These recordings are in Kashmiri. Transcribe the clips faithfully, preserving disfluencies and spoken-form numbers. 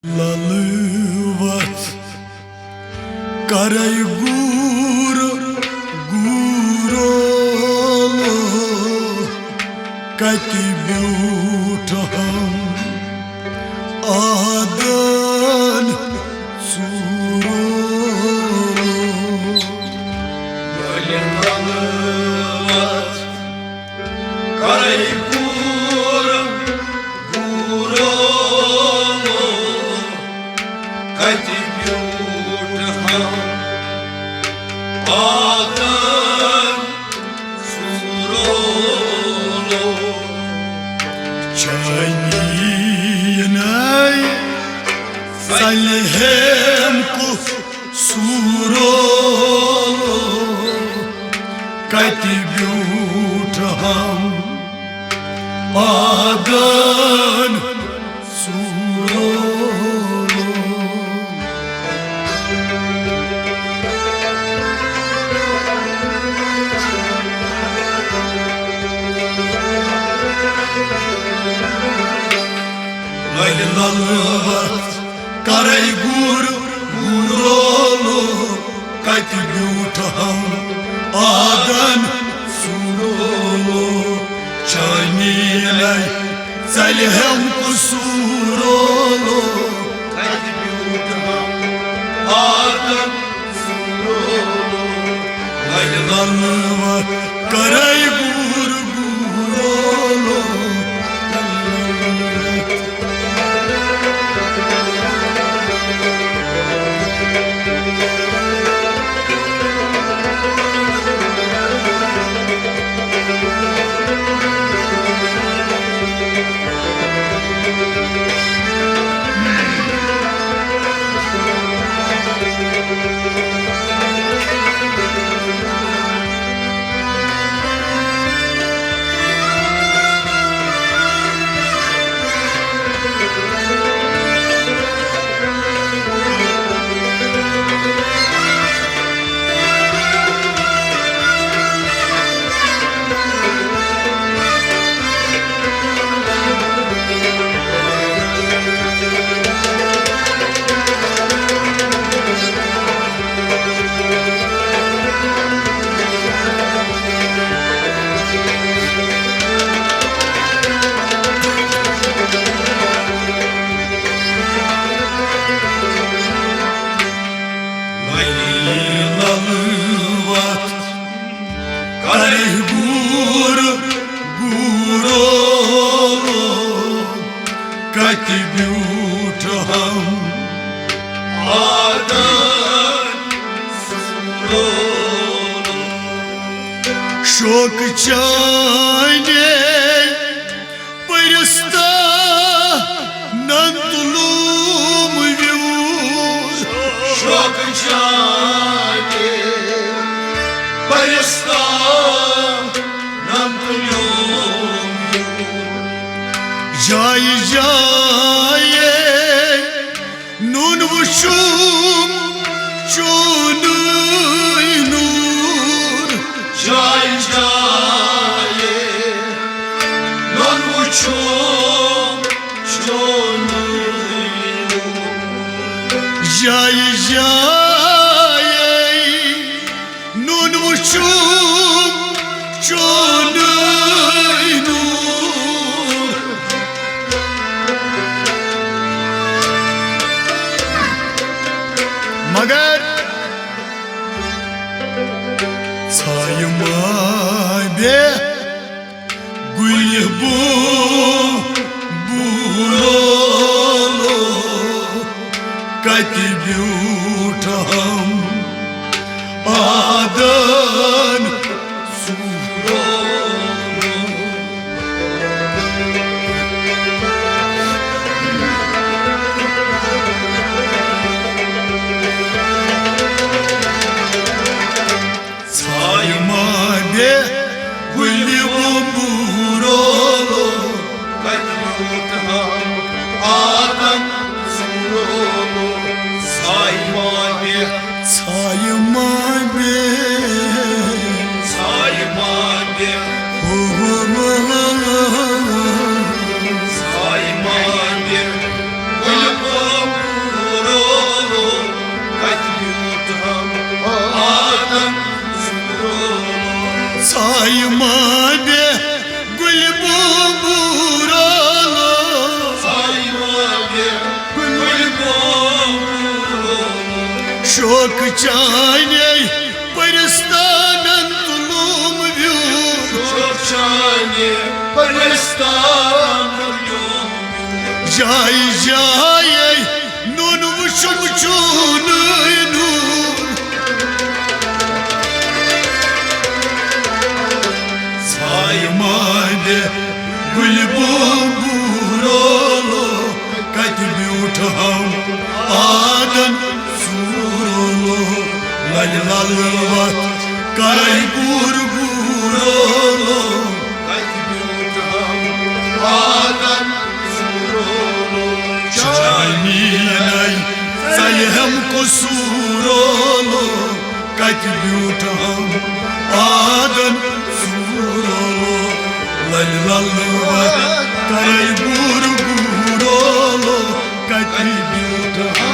للہٕ وَتھ کَرَے گوٗر گوٗرولو، کَتہِ بیوٗٹھ ہم آدن سوٗرولو۔ للہٕ وَتھ کَرَے گوٗر گوٗرولو، کَتہِ بیوٗٹھ ہم آدن سوٗرولو۔ چٲنی نَے ژَلہِ ہم کُس سوٗرولو، کَتہِ بیوٗٹھ ہم آدن سوٗرولو۔ للہٕ وَتھ کَرَے گوٗر گوٗرولو، کَتہِ بیوٗٹھ ہم آدن سوٗرولو۔ چٲنی نَے ژَلہِ ہم کُس سوٗرولو، کَتہِ بیوٗٹھ ہم آدن سوٗرولو۔ للہٕ وَتھ کَرَے گوٗر گوٗرولو۔ للہٕ وَتھ کَرَے گوٗر گوٗرولو، کَتہِ بیوٗٹھ ہم آدن سوٗرولو۔ شوقہٕ چانے پرستہ نن تُلوم ویوٗر۔ شوقہٕ چانے پرستہ نن تُلوم ویوٗر۔ جایہِ جایہِ نوٗن وُچھُم چونُے نوٗر۔ جایہِ جایہِ نوٗن وُچھُم چونُے نوٗر۔ جایہِ جایہِ نوٗن وُچھُم چونُے نوٗر۔ مگر ژھایہِ ما بے گُلہِ بو بولو، کتہِ بیوٗٹھ ہم آدن سوٗرولو۔ ژھایہِ ما بے گُلہِ بومبوٗرولو، کتہِ بیوٗٹھ ہم آدن سوٗرولو۔ ژھایہِ ما بے، ژھایہِ ما بے شوق چانے پرستانن تُلُم ویوٗر۔ شوق چانے پرستانن تُلُم ویوٗر۔ جایہِ جایہِ نوٚن وُچھُم چونُے نوٗر۔ ژھایہِ ماندِ گُلہِ بومبوٗرولو، کتہِ بیوٗٹھ ہم آدن سوٗرولو۔ للہِ للہٕ وتھ کرے بوٗر بوٗرولو، کتہِ بیوٗٹھ ہم آدن سوٗرولو۔ چانہِ نَے ژلہِ ہم قصوٗرولو، کتہِ بیوٗٹھ ہم آدن سوٗرولو۔ للہِ للہٕ وتھ کرے بوٗر بوٗرولو، کتہِ بیوٗٹھ ہم۔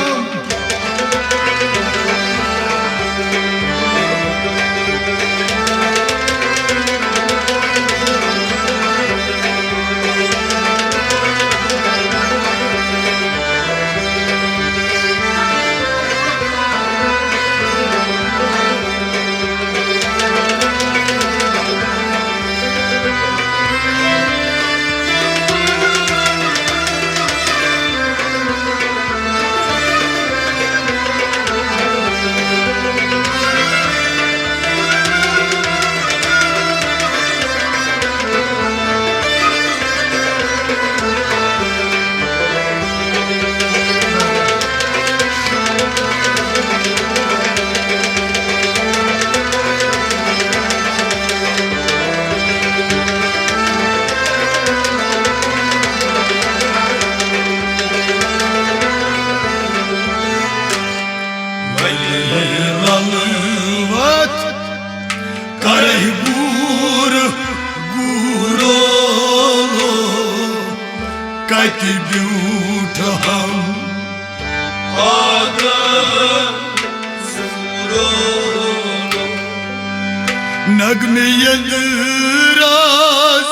للہٕ وتھ کرے بوٗر بوٗرولو، کتہِ بیوٗٹھ ہم آدن سوٗرولو۔ نغمہٕ یندراز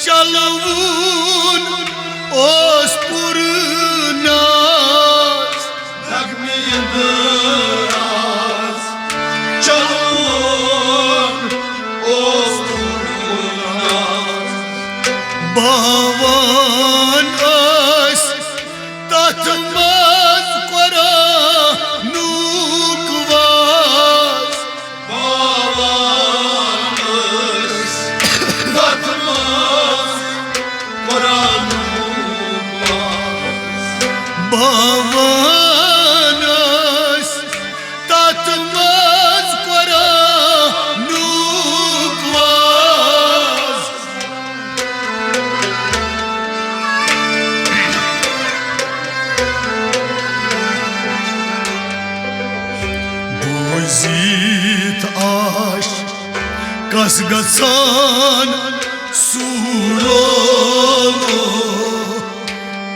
چلوُن اوس پُر ناز۔ نغمہٕ یندراز چلوُن اوس پُر ناز۔ باوان ٲسۍ تتھ منٛز قرآنُک واز۔ باوان ٲسۍ تتھ منٛز قرآنُک واز۔ باوان ٲسۍ تتھ منٛز قرآنُک واز۔ بوٗزِتھ عاشقس گژھان سوٗرولو،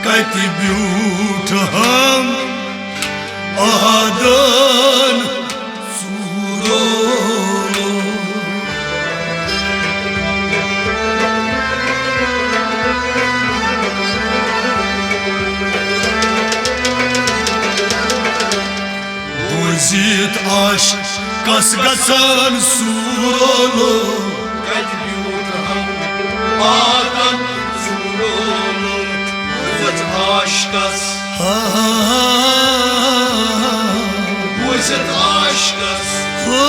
کتہِ بیوٗٹھ ہم آدن سوٗرولو۔ بوٗزِتھ عاشقس گژھان سوٗرولو، کتہِ بیوٗٹھ ہم آدن سوٗرولو۔ بوٗزِتھ عاشقس، ہا، بوٗزِتھ عاشقس، ہا،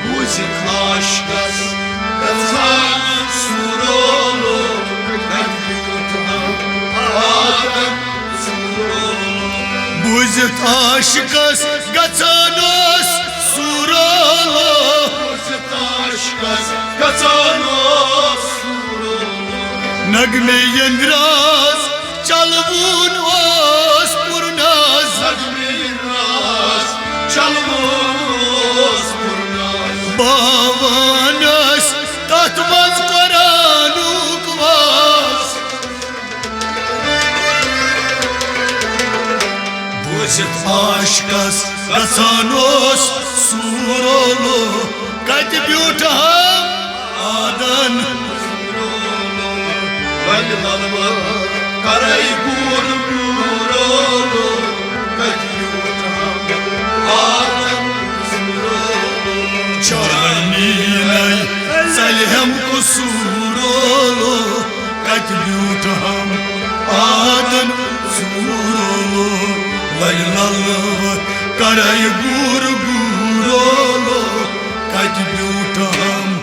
بوٗزِتھ عاشقس گژھان سوٗرولو، کتہِ بیوٗٹھ ہم آدن سوٗرولو۔ بوٗزِتھ عاشقس گژھان اوس سوٗرولو۔ بوٗزِتھ عاشقس گژھان اوس سوٗرولو۔ نغمہٕ یندراز چلوُن اوس پُر ناز۔ نغمہٕ یندراز چلوُن اوس پُر ناز۔ باوان ٲسۍ تتھ منٛز قرآنُک واز۔ بوٗزِتھ عاشقس گژھان اوس سوٗرولو، کتہِ بیوٗٹھ ہم آدن۔ وَلہِ وَلہٕ وَلہٕ کَرَے بوٗر بوٗرولو، سورولو، لَلہِ لَلہٕ وَتھ کَرَے گوٗر گوٗرولو، کَتہِ بیوٗٹھ ہم؟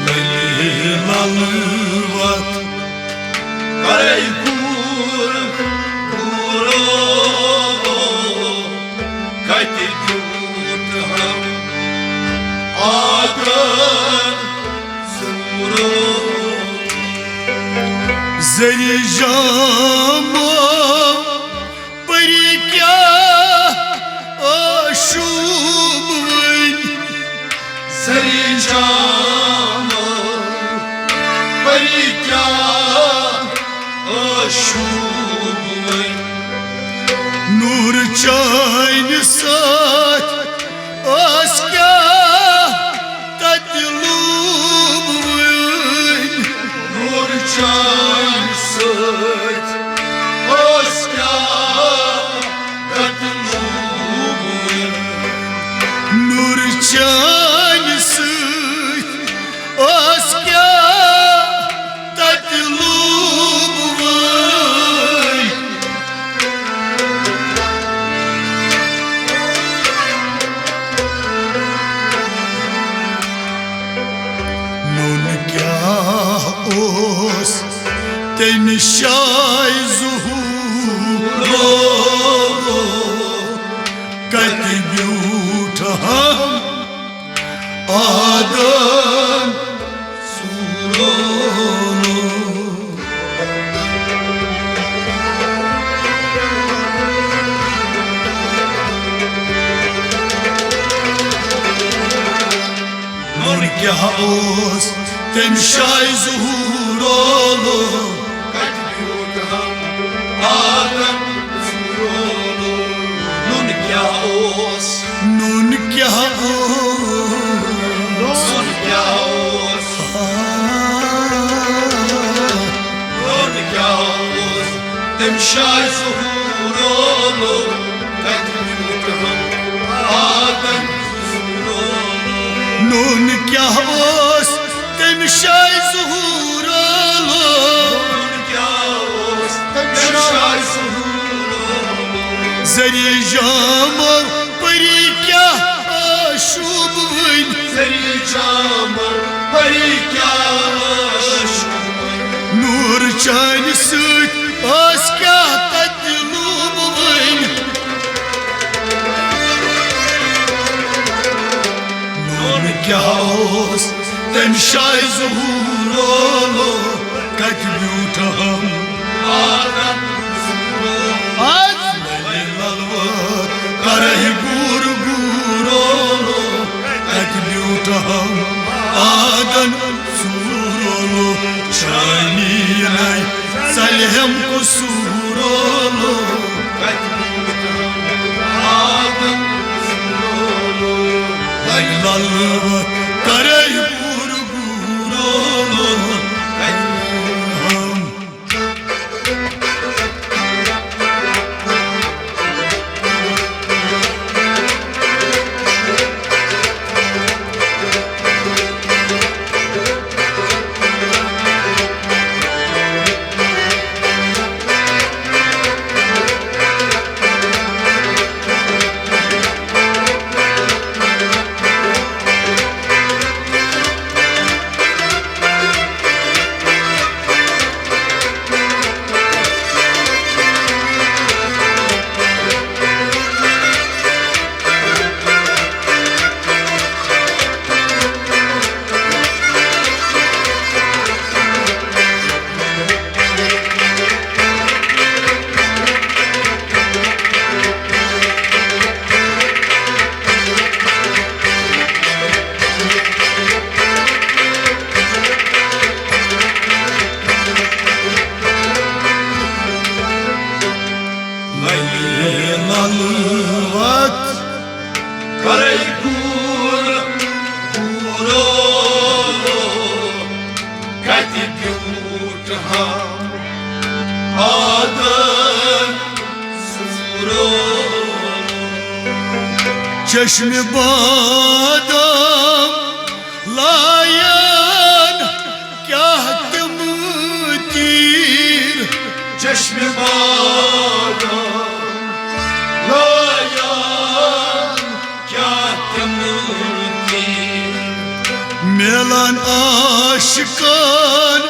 لَلہِ لَلہٕ وَتھ کَرَے گوٗر گوٗرو، کَتہِ دیُت ہم آدم سوٗرو؟ زَرِ جامو پٔری کیٛاہ آشوب وۄنۍ؟ زَرِ جامو پٔری کیٛاہ آشوب وۄنۍ؟ نوٗر چانہِ سۭتۍ ٲس کیٛاہ تَتہِ لوٗبوٕنۍ؟ نوٗر چانہِ سۭتۍ ٲس کیٛاہ تَتہِ لوٗبوٕنۍ؟ نوٗر چانہِ سۭتۍ ٲس کیٛاہ تَتہِ لوٗبوٕنۍ؟ نوٗن کیٛاہ اوس تٔمِس شاے ظہوٗرو؟ کَتہِ بیوٗٹھ ہم آدم سوٗرو؟ نوٗن کیٛاہ اوس تٔمۍ شاے ظہوٗرولو؟ کَتہِ بیوٗٹھ ہم آدم سوٗرولو؟ نوٗن کیٛاہ اوس؟ نوٗن کیٛاہ اوس؟ نوٗن کیٛاہ اوس؟ آ، نوٗن کیٛاہ اوس تٔمۍ شاے ظہوٗرولو؟ کَتہِ بیوٗٹھ ہم آدم سوٗرولو؟ نوٗن کیٛاہ اوس تٔمۍ شاے ظہوٗرولو؟ نوٗن کیٛاہ اوس تٔمۍ شاے ظہوٗرولو؟ زَرِ جامو پٔری کیٛاہ آشوب وۄنۍ؟ زَرِ جامو پٔری کیٛاہ آشوب وۄنۍ؟ نوٗر چانہِ سۭتۍ ٲس کیٛاہ تَتہِ لوٗبوٕنۍ؟ نوٗن کیٛاہ اوس تٔمۍ شاے ظہوٗرولو؟ کَتہِ بیوٗٹھ ہم آدم سوٗرولو؟ آز لَلہِ لَلہٕ وَتھ کَرَے گوٗر گوٗرولو؟ کَتہِ بیوٗٹھ ہم آدم سوٗرولو؟ چانی نَے ژَلہِ ہم قصوٗرولو؟ کَتہِ بیوٗٹھ ہم آدم سوٗرولو؟ لَلہِ لَلہٕ وَتھ کَرَے گوٗر گوٗرولو؟ کَتہِ بیوٗٹھ ہم للوت کرے گور گورو، کتہِ بیوٗٹھ ہم آدم سورو۔ چشم بادام لایان کیٛاہ تِم تیٖر۔ چشم بادام لایان کیٛاہ تِم تیٖر۔ میلان عاشقن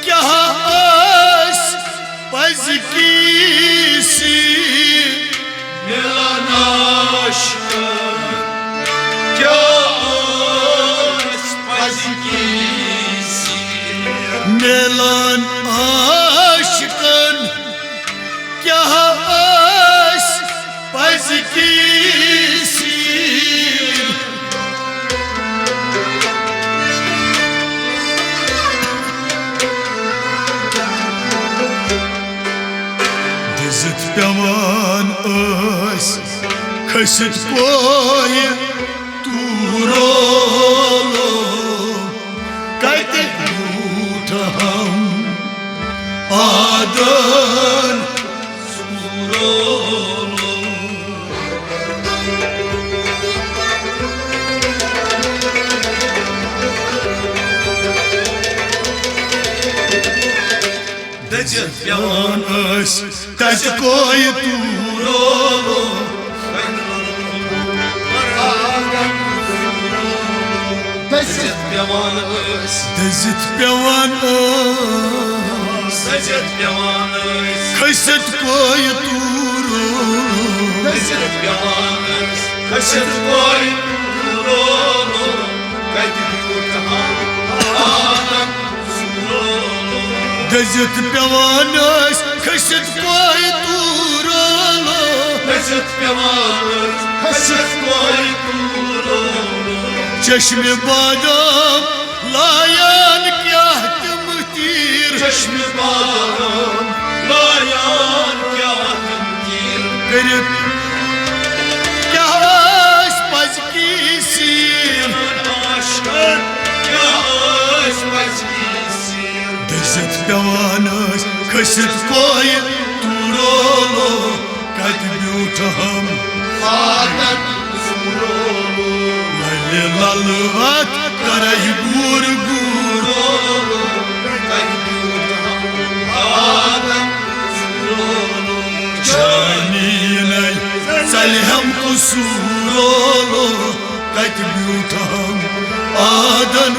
کیٛاہ ٲسۍ پزکی سیٖر۔ میلان عاشقن کیٛاہ ٲسۍ پزکی سیٖر۔ میلان عاشقن کیٛاہ ٲسۍ پزکی سیٖر۔ دٔزِتھ پٮ۪وان ٲسۍ کھٔسِتھ کویہِ تورو۔ کتہِ بیوٗٹھ ہم آدن سورو۔ دٔزِتھ پٮ۪وان ٲسۍ تتہِ کویہِ تورو۔ دٔزِتھ پٮ۪وان ٲسۍ۔ دٔزِتھ پٮ۪وان ٲسۍ۔ دٔزِتھ پٮ۪وان ٲسۍ۔ کھٔسِتھ کویہِ تورو۔ دٔزِتھ پٮ۪وان ٲسۍ۔ کھٔسِتھ کویہِ تورو۔ کتہِ بیوٗٹھ ہم آدم سورو۔ دٔزِتھ پٮ۪وان ٲسۍ کھٔسِتھ کویہِ تورو۔ دٔزِتھ پٮ۪وان ٲسۍ کھٔسِتھ کویہِ تورو۔ چشمِ بادام لایان کیٛاہ تِم تیٖر۔ چشمِ بادام لایان کیٛاہ تِم تیٖر۔ کٔرِتھ کیٛاہ ٲسۍ پزکی سیٖر۔ عاشقن کیٛاہ ٲسۍ پزکی سیٖر۔ دٔزِتھ پٮ۪وان ٲسۍ کھٔسِتھ کویہِ تورو۔ کتہِ بیوٗٹھ ہم آدم سورو۔ للہِ للوت کرے گور گورو۔ کتہِ بیوٗٹھ ہم آدم سورو۔ جانی نے ژلہِ ہم قصورو۔ کتہِ بیوٗٹھ ہم آدن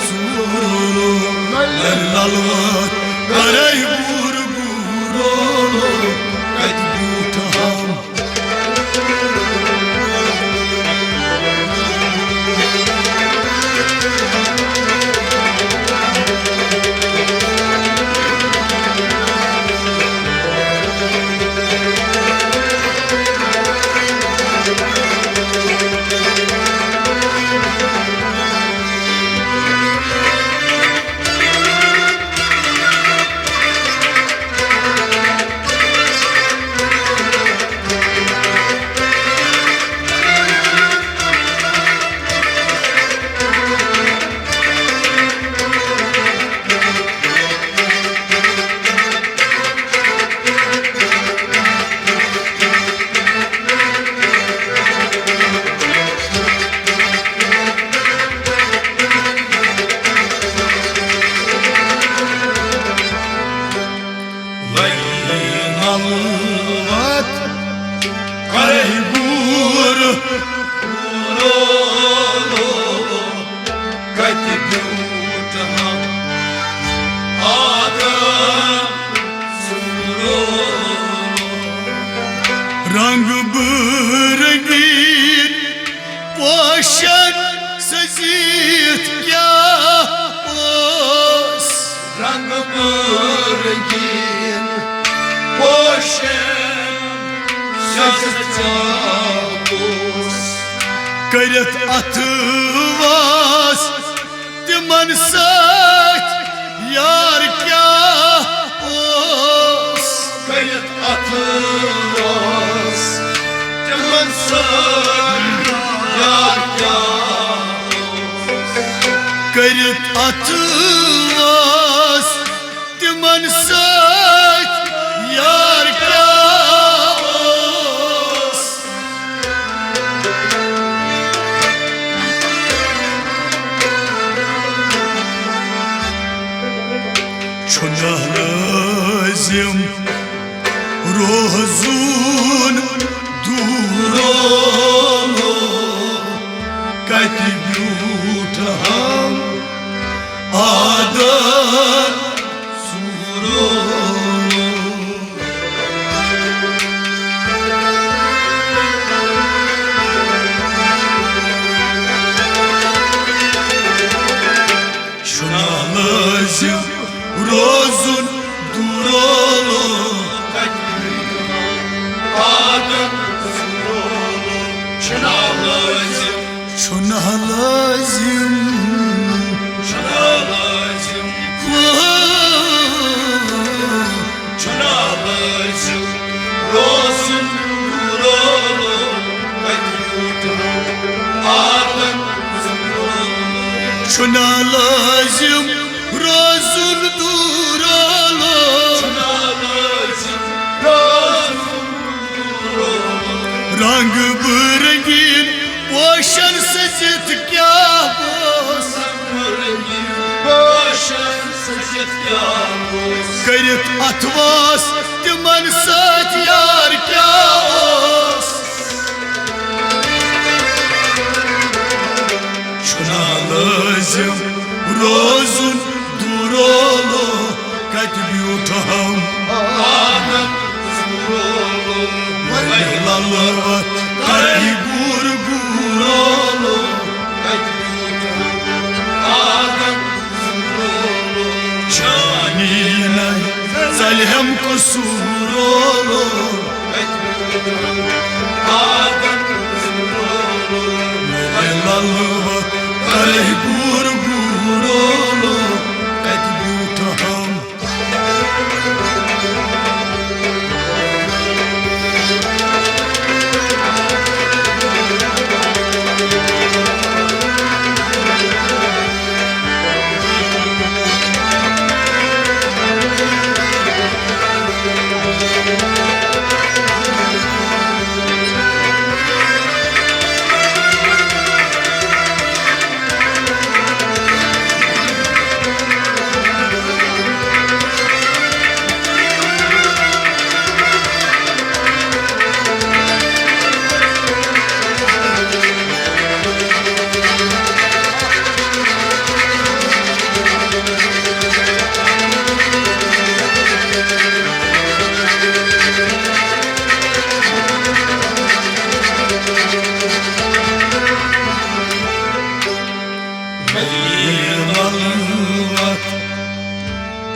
سورو۔ للہِ للوت کرے گور گورو۔ کتہِ بیوٗٹھ ہم۔ لگی نلوت کرے گور۔ کتہِ بیوٗٹھ ہم آدم سورو۔ رنگ برنگین پوشن سجیت کیا اوس۔ رنگ برنگین پوشن سجیت کیا اوس۔ کٔرِتھ اتھٕ واس تِمن سۭتۍ یار کیٛاہ اوس۔ کٔرِتھ اتھٕ یار کیٛاہ اوس؟ کٔرِتھ اَتھٕ واس تِمن سۭتۍ یار کیٛاہ اوس؟ چھُنہ لٲزِم روزُن دوٗرولو، کتہِ بیوٗٹھ ہم عادت سوٗرولو۔ چھُنہ لٲزِم روزُن دوٗرولو، کتہِ عادت سوٗرولو۔ چھُنہ لٲزِم، چھُنہ لٲزِم، چھُنہ لٲزِم، چھُنہ لٲزِم روزُن دوٗرولو، کتہِ بیوٗٹھ ہم عادت سوٗرولو۔ چھُنہ لٲزِم روزُن دوٗرولو۔ رنگ برنگین پوشن سجِتھ کیٛاہ گوٚژھ؟ کٔرِتھ اَتھٕ واس تِمن سۭتۍ یار کیٛاہ اوس؟ چھُنہ لٲزِم روزُن دوٗرولو، کتہِ بیوٗٹھ ہم عادت سوٗرولو۔ وۄنۍ للہٕ وتھ کرے گوٗر گوٗرولو، کتہِ بیوٗٹھ ہم عادت سوٗرولو۔ چانی نَے ژلہِ ہم قصوٗرولو۔ للہٕ وتھ کرے گوٗر گوٗرولو، کتہِ بیوٗٹھ ہم۔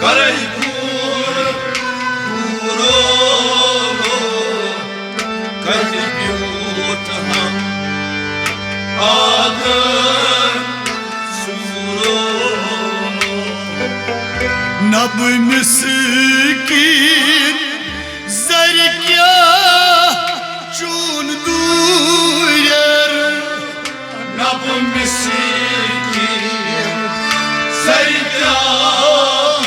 کرے گوٗر گوٗرولو، کتہِ بیوٗٹھ ہم عادت سوٗرولو۔ نبہٕ مسکیٖن زرِ کیٛاہ چون دوٗرٮ۪ر؟ نبہٕ مسکیٖن زرِ کیٛاہ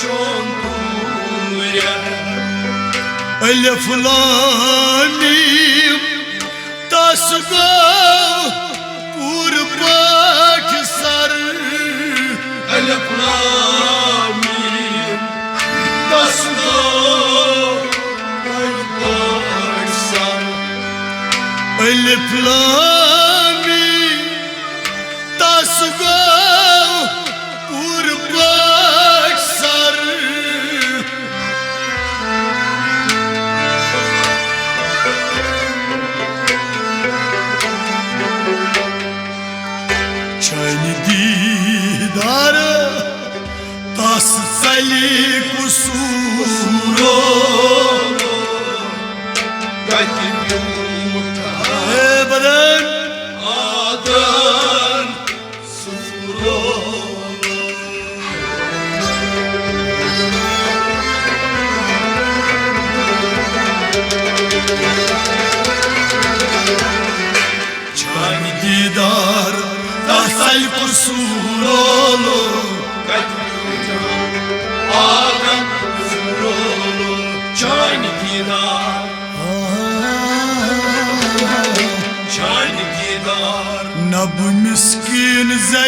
چون دوٗرٮ۪ر؟ الف لام میم تس گوٚو پوٗرٕ پٲٹھۍ سر۔ الف لام میم تس گوٚو پوٗرٕ پٲٹھۍ سر۔ الف لام میم تس گوٚو پوٗرٕ پٲٹھۍ سر۔ چانہِ دیٖدار تس ژلہِ قصوٗرو۔ کتہِ بیوٗٹھ ہے بدن عادت سورولو، کتہِ وٕچھو آدم سورولو، چانہِ دیدار، چانہِ دیدار۔ نہ بہٕ مسکین زے